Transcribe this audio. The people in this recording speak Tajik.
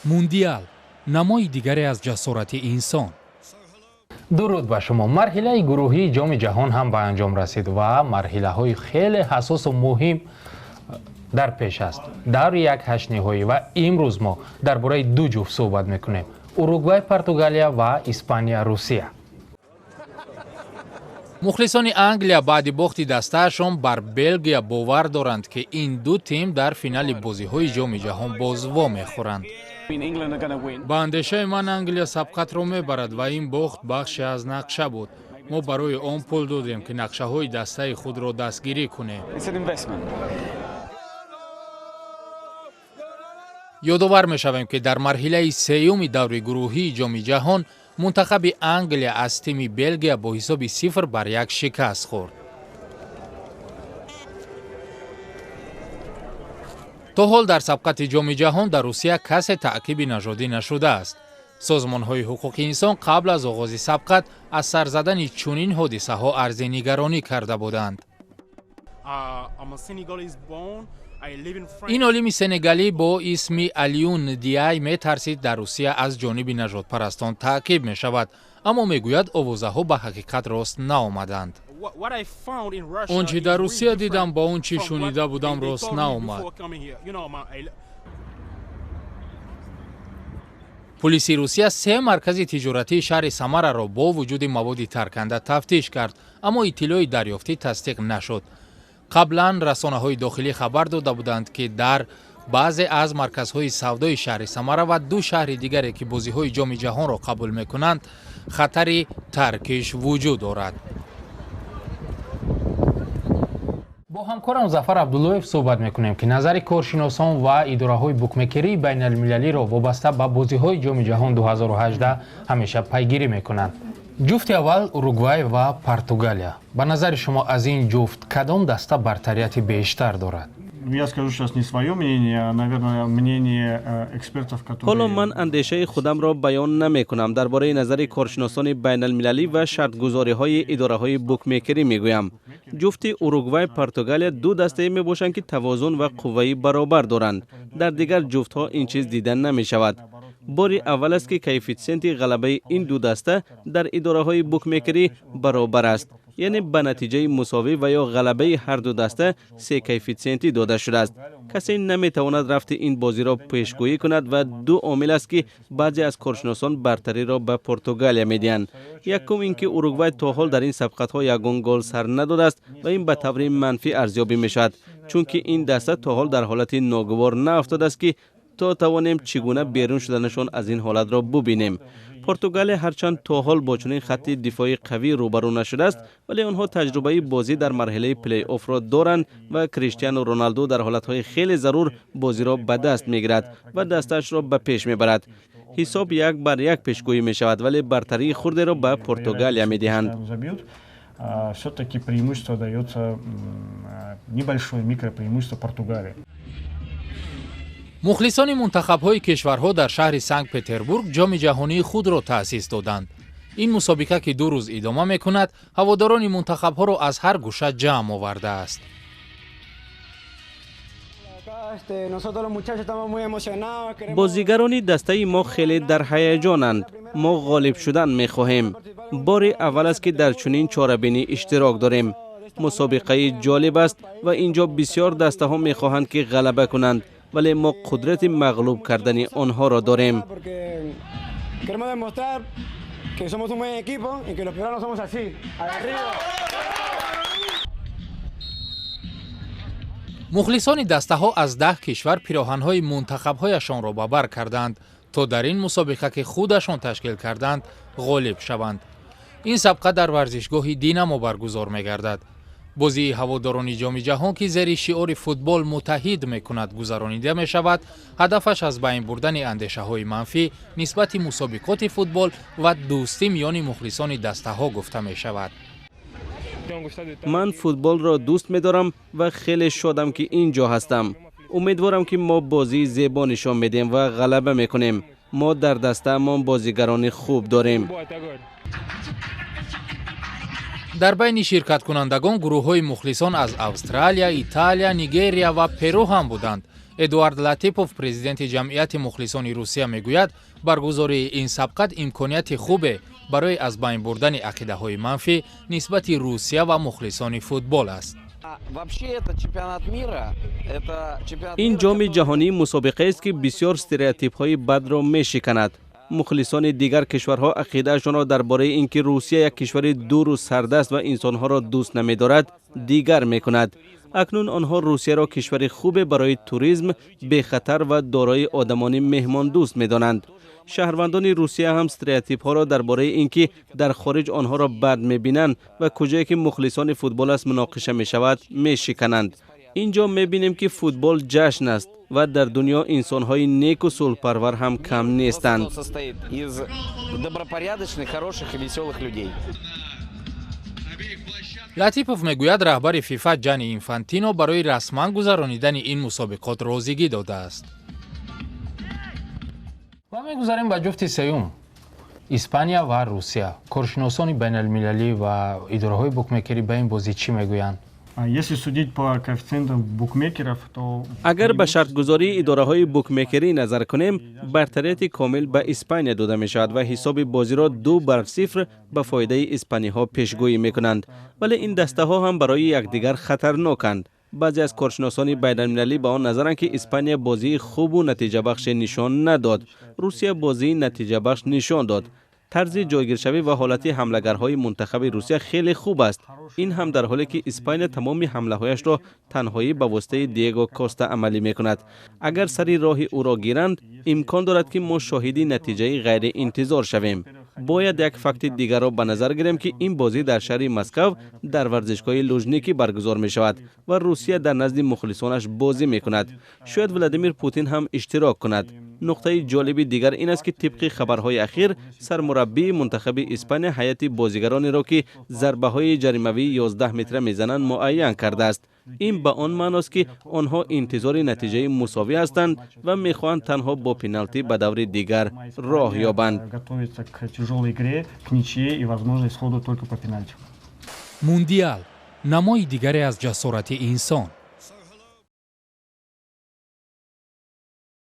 Мундиал — намои дигаре аз ҷасорати инсон. Дуруд ба шумо. Марҳилаи гурӯҳии Ҷоми Ҷаҳон ҳам ба анҷом расид ва марҳилаҳои хеле ҳассосу муҳим дар пеш аст, даври як ҳаштниҳоӣ. Ва имрӯз мо дар бораи ду ҷуфт суҳбат мекунем: Уругвай, Португалия ва Испания, Русия. Мухлисони Англия баъди бохти дастаашон бар Белгия бовар доранд, ки ин ду тим дар финали бозиҳои Ҷоми Ҷаҳон боз вомехӯранд. Ба андешаи ман, Англия сабқатро мебарад ва ин бохт бахше аз нақша буд. Мо барои он пул додем, ки нақшаҳои дастаи худро дастгирӣ кунем. Ёдовар мешавем, ки дар марҳилаи сеюми даври гурӯҳии Ҷоми Ҷаҳон мунтахаби Англия аз тими Белгия бо ҳисоби 0-1 шикаст хӯрд. То ҳол дар сабқати Ҷоми Ҷаҳон дар Русия касе таъқиби нажодӣ нашудааст. Созмонҳои ҳуқуқи инсон қабл аз оғози сабқат аз сар задани чунин ҳодисаҳо арзи нигаронӣ карда буданд. Ин олими сенегалӣ бо исми Алиюн Диай метарсид, дар Русия аз ҷониби нажодпарастон таъқиб мешавад, аммо мегӯяд, овозаҳо ба ҳақиқат рост наомаданд. Он чӣ дар Русия дидам, ба он чӣ шунида будам, рост наомад. Пулиси Русия се маркази тиҷоратии шаҳри Самараро бо вуҷуди маводи тарканда тафтиш кард, аммо иттилои дарёфтӣ тасдиқ нашуд. Қаблан расонаҳои дохилӣ хабар дода буданд, ки дар баъзе аз марказҳои савдои шаҳри Самара ва ду шаҳри дигаре, ки бозиҳои Ҷоми Ҷаҳонро қабул мекунанд, хатари таркиш вуҷуд дорад. Бо ҳамкорам Зафар Абдуллоев суҳбат мекунем, ки назари коршиносон ва идораҳои букмекерии байналмилалиро вобаста ба бозиҳои Ҷоми Ҷаҳон 2018 ҳамеша пайгирӣ мекунанд. Ҷуфти аввал: Уругвай ва Португалия. Ба назари шумо, аз ин ҷуфт кадом даста бартарияти бештар дорад? Я скажу сейчас не свое мнение, а, наверное, мнение экспертов, которые. Ҳоло ман андешаи худамро баён намекунам, дар бораи назари коршиносони байналмилалӣ ва шартгузориҳои идораҳои букмекерӣ мегӯям. Ҷуфти Уругвай, Португалия ду дастае мебошанд, ки тавозун ва қувваи баробар доранд. Дар дигар ҷуфтҳо ин чиз дида намешавад. Бори аввал аст, ки коэффитсиенти ғалабаи ин ду даста дар идораҳои букмекерӣ баробар аст, яъне ба натиҷаи мусовӣ ва ё ғалабаи ҳарду даста се коэффитсиентӣ дода шудааст. Касе наметавонад рафти ин бозиро пешгӯӣ кунад ва ду омил аст, ки баъзе аз коршиносон бартариро ба Португалия медиҳанд. Якум ин ки Уругвай то ҳол дар ин сабқатҳо ягон гол сар надодааст ва ин ба таври манфӣ арзёбӣ мешавад, чунки ин даста то ҳол дар ҳолати ногувор наафтодааст, ки то тавонем чӣ гуна берун шуданашон аз ин ҳолатро бубинем. Португалия ҳарчанд то ҳол бо чунин хатти дифои қавӣ рӯбарӯ нашудааст, вале онҳо таҷрибаи бозӣ дар марҳилаи плей-оффро доранд ва Криштиану Роналду дар ҳолатҳои хеле зарур бозиро ба даст мегирад ва дастаашро ба пеш мебарад. Ҳисоб 1-1 пешгӯӣ мешавад, вале бартарии хурдеро ба Португалия медиҳанд. Все-таки преимущество дается, небольшое микропреимущество Португалии. Мухлисони мунтахабҳои кишварҳо дар шаҳри Санкт Петербург Ҷоми Ҷаҳонии худро таъсис доданд. Ин мусобиқа, ки 2 рӯз идома мекунад, ҳаводорони мунтахабҳоро аз ҳар гӯша ҷамъ овардааст. Бозигарони дастаи мо хеле дар ҳаяҷонанд. Мо ғолиб шудан мехоҳем. Бори аввал аст, ки дар чунин чорабинӣ иштирок дорем. Мусобиқаи ҷолиб аст ва инҷо бисёр дастаҳо мехоҳанд, ки ғалаба кунанд, вале мо қудрати мағлуб кардани онҳоро дорем. Queremos demostrar que somos un buen equipo y que los peruanos somos así. ¡Arriba! Мухлисони дастаҳо аз 10 кишвар пироҳанҳои мунтахабҳояшонро ба бар карданд, то дар ин мусобиқа, ки худашон ташкил карданд, ғолиб шаванд. Ин сабқа дар варзишгоҳи Динамо баргузор мегардад. Бозии ҳаводорони Ҷоми Ҷаҳон, ки зери шиори «Футбол муттаҳид мекунад» гузаронида мешавад, ҳадафаш аз байн бурдани андешаҳои манфӣ нисбати мусобиқоти футбол ва дӯстӣ миёни мухлисони дастаҳо гуфта мешавад. Ман футболро дӯст медорам ва хеле шодам, ки ин ҷо ҳастам. Умедворам, ки мо бозии зебо нишон медиҳем ва ғалаба мекунем. Мо дар дастаамон бозигарони хуб дорем. Дар байни ширкаткунандагон гурӯҳҳои мухлисон аз Австралия, Италия, Нигерия ва Перу ҳам буданд. Эдуард Латипов, президенти Ҷамъияти мухлисони Русия, мегӯяд, баргузории ин сабқат имконияти хубе барои аз байн бурдани ақидаҳои манфӣ нисбати Русия ва мухлисони футбол аст. Ин Ҷоми Ҷаҳонӣ мусобиқаест, ки бисёр стереотипҳои бадро мешиканад. Мухлисони дигар кишварҳо ақидаашонро дар бораи ин ки Русия як кишвари дуру сардаст ва инсонҳоро дӯст намедорад, дигар мекунад. Акнун онҳо Русияро кишвари хубе барои туризм, бехатар ва дорои одамони меҳмондӯст медонанд. Шаҳрвандони Русия ҳам стереотипҳоро дар бораи ин ки дар хориҷ онҳоро бад мебинанд ва куҷое ки мухлисони футбол аст муноқиша мешавад, мешикананд. Ин ҷо мебинем, ки футбол ҷашн аст ва дар дунё инсонҳои неку сулҳпарвар ҳам кам нестанд. Состоит из добропорядочных, хороших и веселых людей. Латипов мегӯяд, раҳбари ФИФА Ҷани Инфантино барои расман гузаронидани ин мусобиқот розигӣ додааст. Ва мегузарем ба ҷуфти сеюм: Испания ва Русия. Коршиносони байналмилалӣ ва идораҳои букмекерӣ ба ин бозӣ чӣ мегӯянд? Если судить по коэффициентам букмекеров, то Агар ба шартгузории идораҳои букмекерӣ назар кунем, бартарияти комил ба Испания дода мешавад ва ҳисоби бозиро 2-0 ба фоидаи испаниҳо пешгӯӣ мекунанд. Вале ин дастаҳо ҳам барои якдигар хатарноканд. Баъзе аз коршиносони байналмилалӣ ба он назаранд, ки Испания бозии хубу натиҷабахше нишон надод, Русия бозии натиҷабахш нишон дод. Тарзи ҷойгиршавӣ ва ҳолати ҳамлагарҳои мунтахаби Русия хеле хуб аст. Ин ҳам дар ҳоле ки Испания тамоми ҳамлаҳояшро танҳоӣ ба воситаи Диего Коста амалӣ мекунад. Агар сари роҳи ӯро гиранд, имкон дорад, ки мо шоҳиди натиҷаи ғайриинтизор шавем. Бояд як факти дигарро ба назар гирем, ки ин бозӣ дар шаҳри Москав, дар варзишгоҳи Лужники баргузор мешавад ва Русия дар назди мухлисонаш бозӣ мекунад. Шояд Владимир Путин ҳам иштирок кунад. Нуқтаи ҷолиби дигар ин аст, ки тибқи хабарҳои ахир сармураббии мунтахаби Испания ҳайати бозигаронеро, ки зарбаҳои ҷаримавии 11 метра мезананд, муайян кардааст. Ин ба он маъност, ки онҳо интизори натиҷаи мусовӣ ҳастанд ва мехоҳанд танҳо бо пеналти ба даври дигар роҳ ёбанд. Готовиться к тяжелой игре, к ничьей и, возможно, исходу только по пенальти. Мундиал — намои дигаре аз ҷасорати инсон.